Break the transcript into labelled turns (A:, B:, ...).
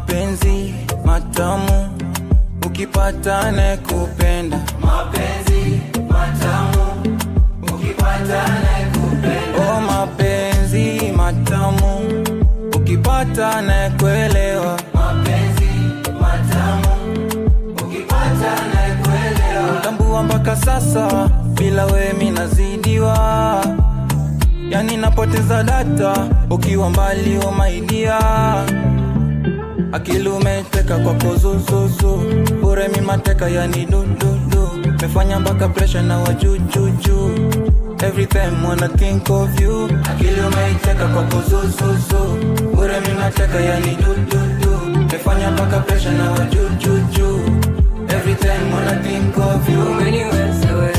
A: Mapenzi matamu ukipata kupenda. Mapenzi matamu ukipata kupenda. Oh, mapenzi matamu ukipata kuelewa. Mapenzi matamu ukipata kuelewa. Tambua mpaka sasa bila wewe mimi nazidiwa, yani napoteza data ukiwa mbali, oh my dear. Akili umeteka kwako zuzuzu, bure mi mateka yani dududu, mefanya mpaka pressure na wajujuju. Every time wanna think of you. Akili umeiteka kwako zuzuzu, bure mi mateka yani dududu, mefanya mpaka pressure na wajujuju. Every time wanna think of you.
B: Umeniweza we.